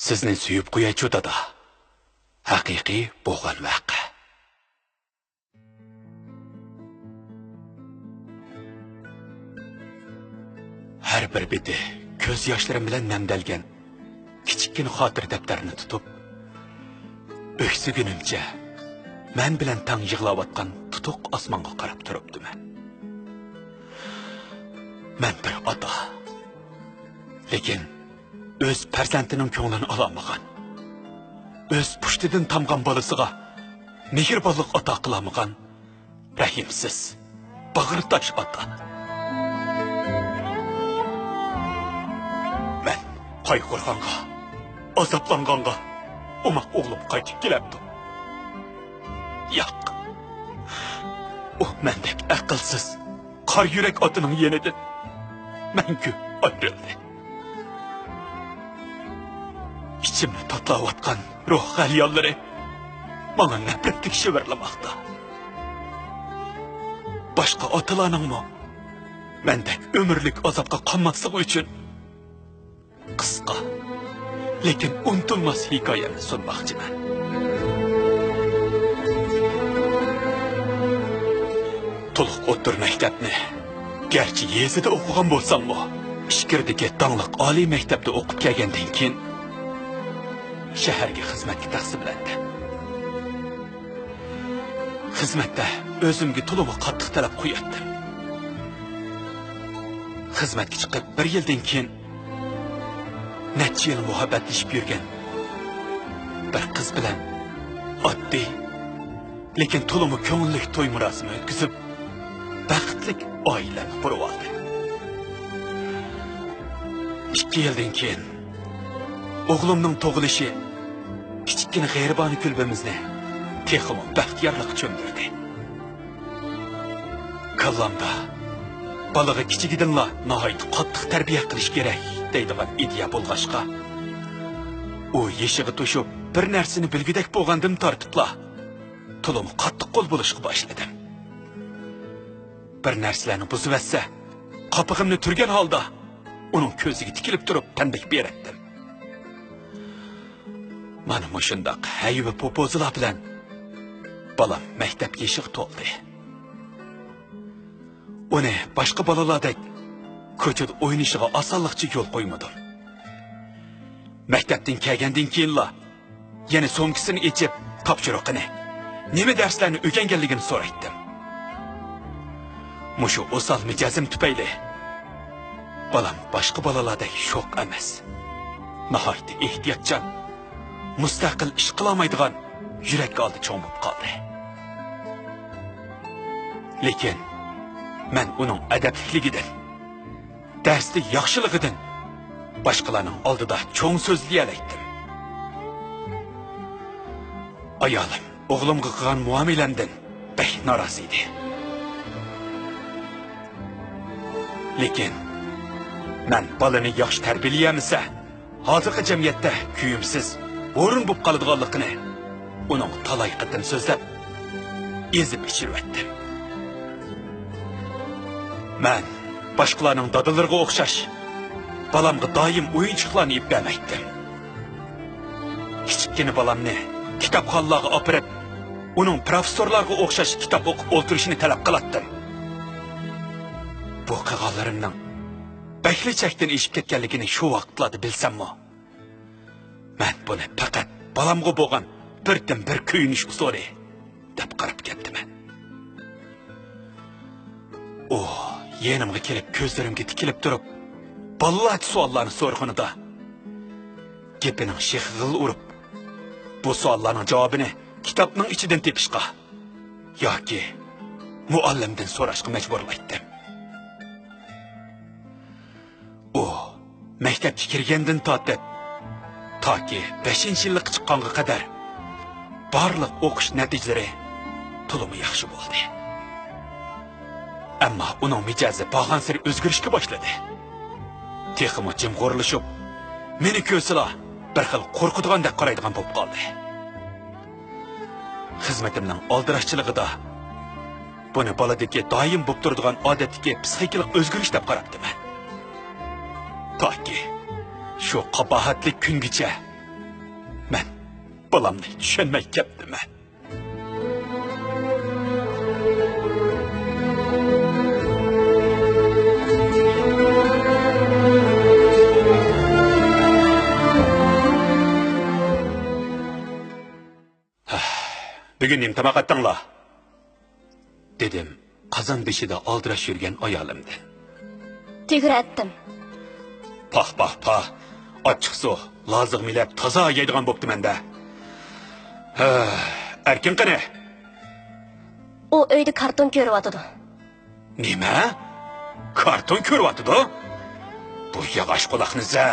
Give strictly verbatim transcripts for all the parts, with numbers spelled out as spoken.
سىزنى سۆيۈپ قويايچۇ، دادا. ھەقىقىي بولغان ۋەقە. ھەر بىر بېتى كۆز ياشلىرىم بىلەن نەمدەلگەن كىچىككىنە خاتىرە دەپتەرنى تۇتۇپ، ئۆكسۈگىنىمچە مەن بىلەن تەڭ يىغلاۋاتقان تۇتۇق ئاسمانغا قاراپ تۇرۇپتىمەن. مەن بىر ئاتا. لېكىن ئۆز پەرزەنتىنىڭ كۆڭلىنى ئالالمىغان، ئۆز پۇشتىدىن تامغان بالىسىغا مېھرىبانلىق ئاتا قىلالمىغان رەھىمسىز، باغرى تاش ئاتا. مەن قايغۇرغانغا، ئازابلانغانغا ئوماق ئوغلۇم قايتىپ كېلەمدۇ؟ ياق. ئۇ مەندەك ئەقىلسىز، قارا يۈرەك ئاتىنىڭ يېنىدىن مەڭگۈ ئايرىلدى. ئىچىمنى تاتلاۋاتقان روھ غەليانلىرى ماڭا نەپرەتلىك شىۋىرلىماقتا. باشقا ئاتىلارنىڭمۇ مەندەك ئۆمۈرلۈك ئازابقا قالماسلىقى ئۈچۈن قىسقا، لېكىن ئۇنتۇلماس ھېكايەمنى سۇنماقچىمەن. تولۇق ئوتتۇرا مەكتەپنى گەرچە يېزىدا ئوقۇغان بولساممۇ، ئىچكىرىدىكى داڭلىق ئالىي مەكتەپتە ئوقۇپ كەلگەندىن كېيىن، شەھەرگە خىزمەتكە تەقسىملەندىم. خىزمەتتە ئۆزۈمگە تولىمۇ قاتتىق تەلەپ قوياتتىم. خىزمەتكە چىقىپ بىر يىلدىن كېيىن، نەچچە يىل مۇھەببەتلىشىپ يۈرگەن بىر قىز بىلەن ئاددىي، لېكىن تولىمۇ كۆڭۈللۈك توي مۇراسىمى ئۆتكۈزۈپ، بەختلىك ئائىلىلەرنى قۇرۇۋالدى. ئىككى يىلدىن كېيىن ئوغلۇمنىڭ تۇغۇلۇشى كىچىككىنە غېرىبانە كۈلبىمىزنى تېخىمۇ بەختىيارلىققا چۆمدۈردى. كاللامدا بالىغا كىچىكىدىنلا ناھايىتى قاتتىق تەربىيە قىلىش كېرەك دەيدىغان ئىدىيە بولغاچقا، ئۇ يېشىغا توشۇپ، بىر نەرسىنى بىلگۈدەك بولغاندىن تارتىپلا تولىمۇ قاتتىق قول بولۇشقا باشلىدىم. بىر نەرسىلەرنى بۇزۇۋەتسە، قاپىقىمنى تۈرگەن ھالدا ئۇنىڭ كۆزىگە تىكىلىپ تۇرۇپ تەنبىھ بېرەتتىم. مانا مۇشۇنداق ھەيۋە پوپوزىلار بىلەن بالام مەكتەپ يېشىغا تولدى. ئۇنى باشقا بالىلاردەك كوچىدا ئوينىشىغا ئاسانلىقچە يول قويمىدىم. مەكتەپتىن كەلگەندىن كېيىنلا يەنە سومكىسىنى ئېچىپ، تاپشۇرۇقىنى، نېمە دەرسلەرنى ئۆگەنگەنلىكىنى سورايتتىم. مۇشۇ ئوسال مىجەزىم تۈپەيلى بالام باشقا بالىلاردەك شوخ ئەمەس، ناھايىتى ئېھتىياتچان، مۇستەقىل ئىش قىلالمايدىغان يۈرەك ئالدى چوڭ بولۇپ قالدى. لېكىن مەن ئۇنىڭ ئەدەپلىكلىكىدىن، دەرستە ياخشىلىقىدىن باشقىلارنىڭ ئالدىدا چوڭ سۆزلىيەلەيتتىم. ئايالىم ئوغلۇمغا قىلغان مۇئامىلەمدىن بەك نارازى ئىدى. لېكىن مەن بالىنى ياخشى تەربىيەلىيەلمىسە، ھازىرقى جەمئىيەتتە كۆيۈمسىز، ھۇرۇن بولۇپ قالىدىغانلىقىنى ئۇنىڭغا تالاي قېتىم سۆزلەپ، ئېزىپ ئىچۈرۈۋەتتىم. مەن باشقىلارنىڭ دادىلىرىغا ئوخشاش بالامغا دائىم ئويۇنچۇقلارنى ئېلىپ بەرمەيتتىم. كىچىككىنە بالامنى كىتابخانىلارغا ئاپىرىپ، ئۇنىڭ پروفېسسورلارغا ئوخشاش كىتاب ئوقۇپ ئولتۇرۇشىنى تەلەپ قىلاتتىم. بۇ قىلغانلىرىمنىڭ بەكلا چەكتىن ئېشىپ كەتكەنلىكىنى شۇ ۋاقىتلاردا بىلسەممۇ، مەن بۇنى پەقەت بالامغا بولغان بىردىنبىر كۆيۈنۈش ئۇسۇلى دەپ قاراپ كەتتىمەن. ئۇ يېنىمغا كېلىپ، كۆزلىرىمگە تىكىلىپ تۇرۇپ، بالىلارچە سوئاللارنى سورىغىنىدا، گېپىنىڭ شېخىغىلا ئۇرۇپ، بۇ سوئاللارنىڭ جاۋابىنى كىتابنىڭ ئىچىدىن تېپىشقا ياكى مۇئەللىمدىن سوراشقا مەجبۇرلايتتىم. ئۇ مەكتەپكە كىرگەندىن تارتىپ، تاكى بەشىنچى يىللىققا چىققانغا قەدەر بارلىق ئوقۇش نەتىجىلىرى تولىمۇ ياخشى بولدى. ئەمما ئۇنىڭ مىجەزى بارغانسېرى ئۆزگىرىشكە باشلىدى. تېخىمۇ جىمغۇرلىشىپ، مېنى كۆرسىلا بىر خىل قورقىدىغاندەك قارايدىغان بولۇپ قالدى. خىزمىتىمنىڭ ئالدىراشچىلىقىدا بۇنى بالىدىكى دائىم بولۇپ تۇرىدىغان ئادەتتىكى پىسخىكىلىق ئۆزگىرىش دەپ قاراپتىمەن. تاكى شۇ قاباھەتلىك كۈنگىچە مەن بالامنى چۈشەنمەي كەتتىم. بۈگۈن نېمە تاماق ئەتتىڭلار؟ دېدىم قازان بېشىدا ئالدىراش يۈرگەن ئايالىمدىن. تۈگرە ئەتتىم. پاھ، پاھ، پاھ! ئاچچىقسۇ، لازىغا مىلەپ تازا يەيدىغان بوپتىمەن-دە. ھە، ئەركىن قېنى؟ ئۇ ئۆيدە كارتون كۆرۈۋاتىدۇ. نېمە؟ كارتون كۆرۈۋاتىدۇ؟ بۇ ياغاچ قۇلاقنى زە!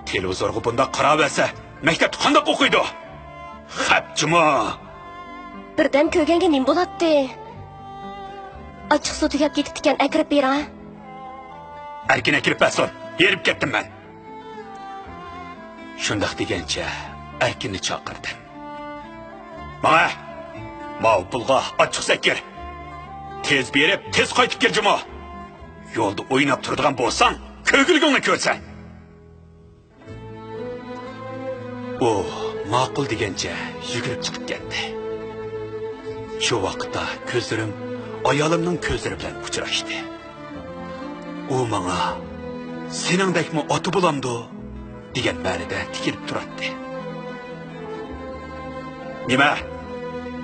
تېلېۋىزورغا بۇنداق قاراۋەرسە، مەكتەپتە قانداق ئوقۇيدۇ؟ خەپ جۇمۇ! بىردەم كۆرگەنگە نېمە بولاتتى؟ ئاچچىقسۇ تۈگەپ كېتىپتىكەن، ئەكىرىپ بېرىڭە. ئەركىن ئەكىرىپ بەرسۇن، ھېرىپ كەتتىم مەن. شۇنداق دېگەنچە ئەركىننى چاقىردىم. ماڭە! ماۋۇ پۇلغا ئاچچىقسۇ ئەكىر. تېز بېرىپ، تېز قايتىپ كەل جۇمۇ! يولدا ئويناپ تۇرىدىغان بولساڭ، كۆرگۈلۈكۈڭنى كۆرىسەن! ئۇ ماقۇل دېگەنچە يۈگۈرۈپ چىقىپ كەتتى. شۇ ۋاقىتتا كۆزلىرىم ئايالىمنىڭ كۆزلىرى بىلەن ئۇچراشتى. ئۇ ماڭا، «سېنىڭدەكمۇ ئاتا بولامدۇ؟» دېگەن مەنىدە تىكىلىپ تۇراتتى. نېمە؟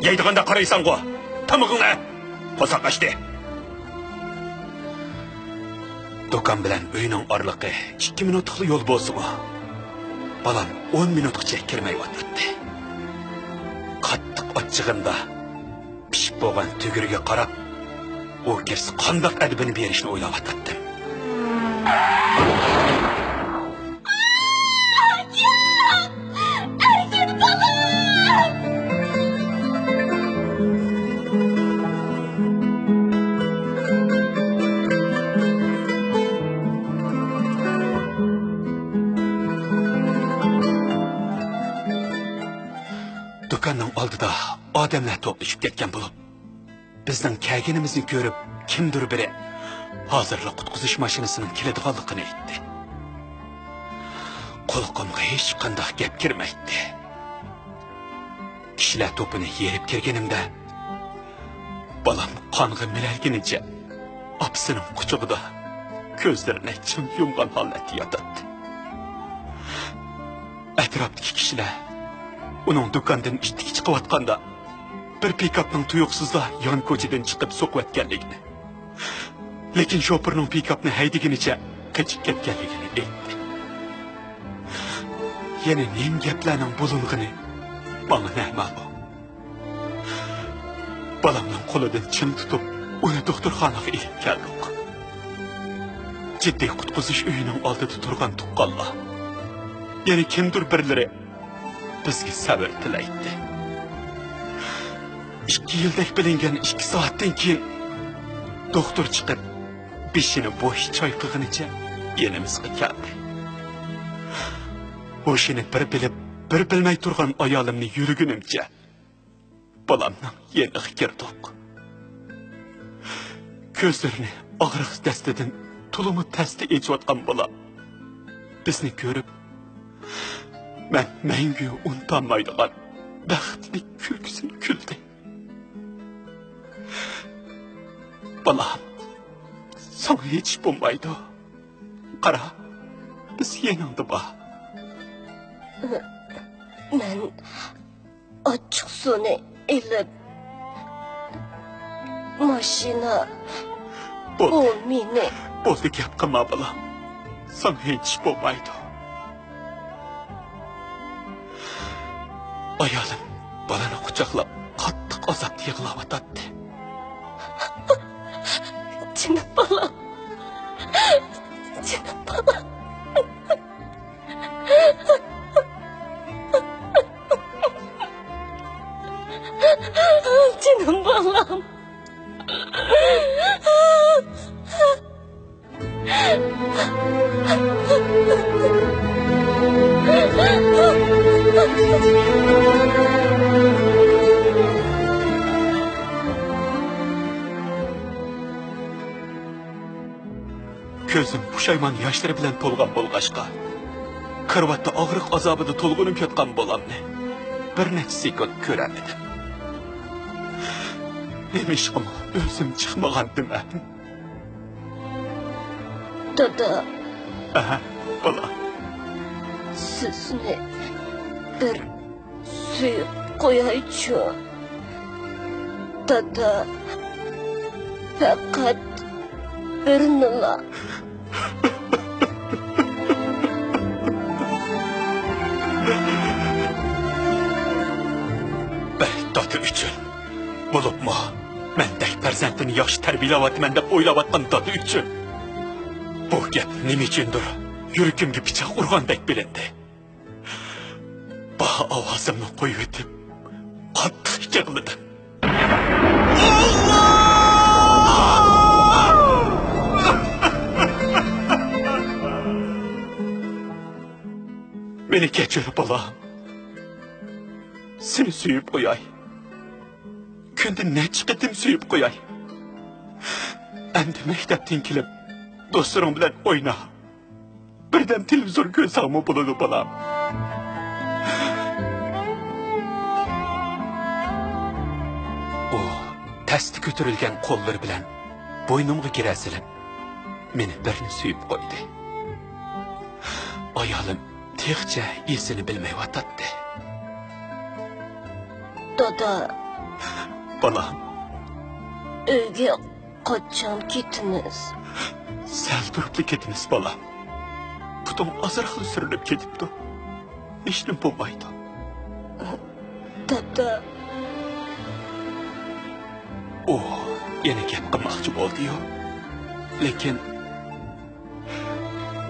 يەيدىغاندا قارايساڭغۇ! تامىقىڭنى ئەت! قورساق ئاچتى! دۇكان بىلەن ئۆينىڭ ئارىلىقى ئىككى مىنۇتلۇقلا يول بولسىمۇ، بالام ئون مىنۇتقىچە كىرمەيۋاتاتتى. قاتتىق ئاچچىقىمدا پىشىپ بولغان تۈگرىگە قاراپ، ئۇ كىرسە قانداق ئەدىپىنى بېرىشنى ئويلاۋاتاتتىم. ئەركىن بالام! دۇكاننىڭ ئالدىدا ئادەملەر توپلىشىپ كەتكەن بولۇپ، بىزنىڭ كەلگىنىمىزنى كۆرۈپ، كىمدۇر بىرى ھازىرلا قۇتقۇزۇش ماشىنىسىنىڭ كېلىدىغانلىقىنى ئېيتتى. قۇلىقىمغا ھېچقانداق گەپ كىرمەيتتى. كىشىلەر توپىنى يېرىپ كىرگىنىمدە، بالام قانغا مىلەلگىنىچە ئاپىسىنىڭ قۇچىقىدا كۆزلىرىنى چىڭ يۇمغان ھالەتتە ياتاتتى. ئەتراپتىكى كىشىلەر ئۇنىڭ دۇكاندىن ئىتتىك چىقىۋاتقاندا، بىر پىكاپنىڭ تۇيۇقسىزلا يان كوچىدىن چىقىپ سوقۇۋەتكەنلىكىنى، لېكىن شوپۇرنىڭ پىكاپنى ھەيدىگىنىچە قېچىپ كەتكەنلىكىنى ئېيتتى. يەنە نېمە گەپلەرنىڭ بولۇنغىنى ماڭا نامەلۇم. بالامنىڭ قولىدىن چىڭ تۇتۇپ، ئۇنى دوختۇرخانىغا ئېلىپ كەلدۇق. جىددىي قۇتقۇزۇش ئۆيىنىڭ ئالدىدا تۇرغان تۇغقانلار، يەنە كىمدۇر بىرلىرى بىزگە سەۋر تىلەيتتى. ئىككى يىلدەك بىلىنگەن ئىككى سائەتتىن كېيىن دوختۇر چىقىپ، بېشىنى بوش چايقىغىنىچە يېنىمىزغا كەلدى. ھوشىنى بىر بىلىپ، بىر بىلمەي تۇرغان ئايالىمنى يۆلىگىنىمچە بالامنىڭ يېنىغا كىردۇق. كۆزلىرىنى ئاغرىق دەستىدىن تولىمۇ تەستە ئېچىۋاتقان بالام بىزنى كۆرۈپ، مەن مەڭگۈ ئۇنتالمايدىغان بەختلىك كۈلكىسىنى كۈلدى. بالام، ساڭا ھېچ بولمايدۇ. قارا، بىز يېنىڭدا بار. مەن ئاچچىقسۇنى ئېلىپ، ماشىنا، بولدى. ئۇ مېنى. بولدى، گەپ قىلما، بالام. ساڭا ھېچ بولمايدۇ. ئايالىم بالىنى قۇچاقلاپ، قاتتىق ئازابتا يىغلاۋاتاتتى. جېنىم بالام. جېنىم بالام. جېنىم بالام. كۆزۈم پۇشايمان ياشلىرى بىلەن تولغان بولغاچقا، كارىۋاتتا ئاغرىق ئازابىدا تولغىنىپ ياتقان بالامنى بىر نەچچە سېكۇنت كۆرەلمىدىم. نېمىشقىمۇ ئۆزۈم چىقمىغاندىم ھە؟ دادا. ئەھە، بالام. سىزنى بىر سۆيۈپ قويايچۇ، دادا. پەقەت بىرنىلا. بىر دادا ئۈچۈن، بولۇپمۇ مەندەك پەرزەنتىنى ياخشى تەربىيەلەۋاتىمەن دەپ ئويلاۋاتقان دادا ئۈچۈن بۇ گەپ نېمە ئۈچۈندۇر يۈرىكىمگە پىچاق ئۇرغاندەك بىلىندى. باھا ئاۋازىمنى قويۇۋېتىپ، قاتتىق يىغلىدىم. مېنى كەچۈر، بالام. سېنى سۆيۈپ قوياي. كۈندە نەچچە قېتىم سۆيۈپ قوياي. ئەمدى مەكتەپتىن كېلىپ، دوستلىرىڭ بىلەن ئوينا. بىردەم تېلېۋىزور كۆرسەڭمۇ بولىدۇ، بالام. ئۇ تەستە كۆتۈرۈلگەن قوللىرى بىلەن بوينۇمغا گىرە سېلىپ، مېنى بىرنى سۆيۈپ قويدى. ئايالىم تېخىچە ئېسىنى بىلمەيۋاتاتتى. دادا. بالام. ئۆيگە قاچان كېتىمىز؟ سەل تۇرۇپلا كېتىمىز، بالام. پۇتۇڭ ئازراقلا سۈرۈلۈپ كېتىپتۇ. ھېچنېمە بولمايدۇ. دادا. ئۇ يەنە گەپ قىلماقچى بولدى-يۇ. لېكىن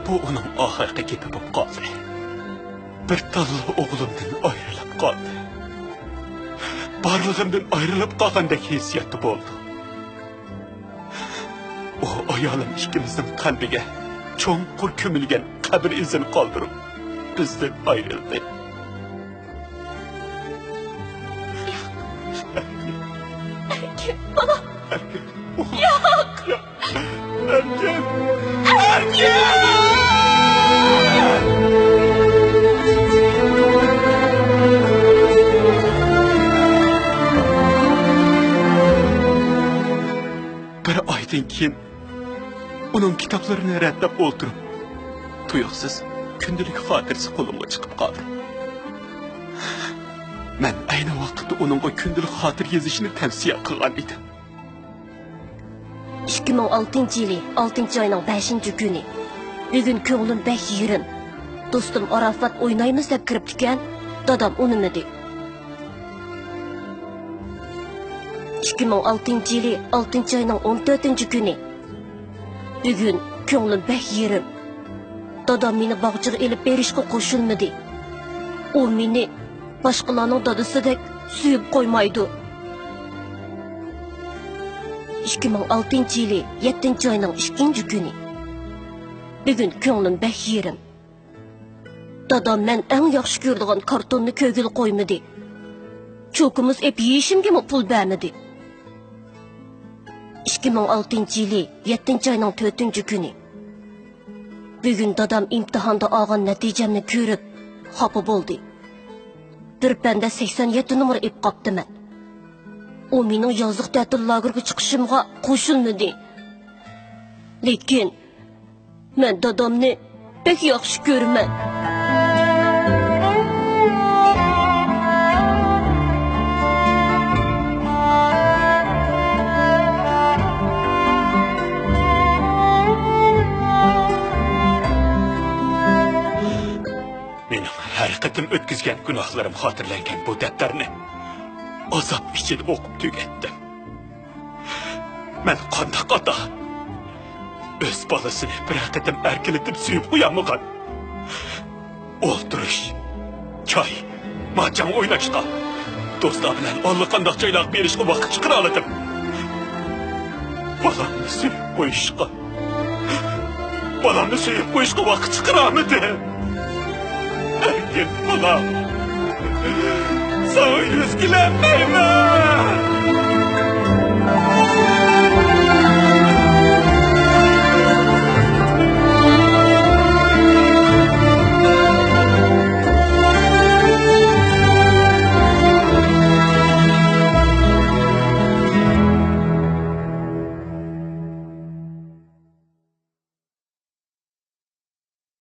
بۇ ئۇنىڭ ئاخىرقى گېپى بولۇپ قالدى. بىر تاللا ئوغلۇمدىن ئايرىلىپ قالدى. بارلىقىمدىن ئايرىلىپ قالغاندەك ھېسسىياتتا بولدۇم. ئۇ ئايالىم ئىككىمىزنىڭ قەلبىگە چوڭقۇر كۆمۈلگەن قەبرە ئىزىنى قالدۇرۇپ، بىزدىن ئايرىلدى. ئەركىن، بالام. ياق! ئەركىن! ئەركىن! بىر ئايدىن كېيىن ئۇنىڭ كىتابلىرىنى رەتلەپ ئولتۇرۇپ، تۇيۇقسىز كۈندىلىك خاتىرىسى قولۇمغا چىقىپ قالدى. مەن ئەينى ۋاقىتتا ئۇنىڭغا كۈندىلىك خاتىرە يېزىشنى تەۋسىيە قىلغان ئىدىم. ئىككى مىڭ ئالتىنچى يىلى ئالتىنچى ئاينىڭ بەشىنچى كۈنى. بۈگۈن كۆڭلۈم بەك يېرىم. دوستۇم ئاراپات ئوينايمىز دەپ كىرىپتىكەن، دادام ئۇنىمىدى. ئىككى مىڭ ئالتىنچى يىلى ئالتىنچى ئاينىڭ ئون تۆتىنچى كۈنى. بۈگۈن كۆڭلۈم بەك يېرىم. دادام مېنى باغچىغا ئېلىپ بېرىشقا قوشۇلمىدى. ئۇ مېنى باشقىلارنىڭ دادىسىدەك سۆيۈپ قويمايدۇ. ئىككى مىڭ ئالتىنچى يىلى يەتتىنچى ئاينىڭ ئىككىنچى كۈنى. بۈگۈن كۆڭلۈم بەك يېرىم. دادام مەن ئەڭ ياخشى كۆرىدىغان كارتوننى كۆرگىلى قويمىدى. چوكىمۇز ئېپ يېيىشىمگىمۇ پۇل بەرمىدى. ئىككى مىڭ ئالتىنچى يىلى يەتتىنچى ئاينىڭ تۆتىنچى كۈنى. بۈگۈن دادام ئىمتىھاندا ئالغان نەتىجەمنى كۆرۈپ، خاپا بولدى. بىر پەندە سەكسەن يەتتە نومۇر ئېلىپ قاپتىمەن. ئۇ مېنىڭ يازلىق تەتىل لاگېرىغا چىقىشىمغا قوشۇلمىدى. لېكىن مەن دادامنى بەك ياخشى كۆرىمەن. مېنىڭ ھەر قېتىم ئۆتكۈزگەن گۇناھلىرىم خاتىرىلەنگەن بۇ دەپتەرنى ئازاب ئىچىدە ئوقۇپ تۈگەتتىم. مەن قانداق ئاتا؟ ئۆز بالىسىنى بىرەر قېتىم ئەركىلىتىپ سۆيۈپ قويالمىغان. ئولتۇرۇش، چاي، ماچاڭ ئويناشقا، دوستلار بىلەن ئاللىقانداق جايلارغا بېرىشقا ۋاقىت چىقىرالىدىم. بالامنى سۆيۈپ قويۇشقا، بالامنى سۆيۈپ قويۇشقا ۋاقىت چىقىرالمىدىم. ئەركىن بالام، ساڭا يۈز كېلەلمەيمەن.